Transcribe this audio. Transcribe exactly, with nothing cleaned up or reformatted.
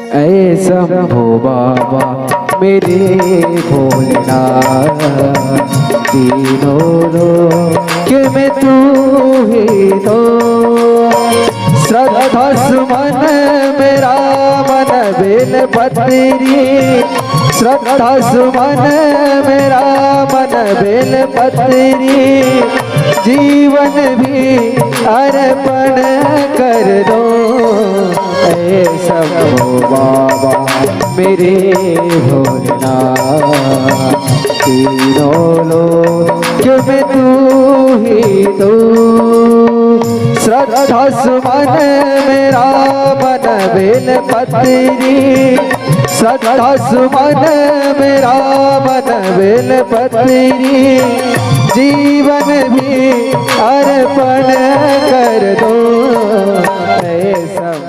ऐ शंभो बाबा मेरे भोलेनाथ, तीनों लोक में तू ही तो। श्रद्धा सुमन मेरा मन बेल पत्री, श्रद्धा सुमन मेरा मन बेल पत्री, जीवन भी अर्पण कर दो। ऐ शंभो बाबा मेरे भोलेनाथ, तीनों लोक में तू ही तू। श्रद्धा सुमन मेरा मन बेल पत्री, श्रद्धा सुमन मेरा मन बेल पत्री, जीवन भी अर्पण कर दो। ऐ शंभो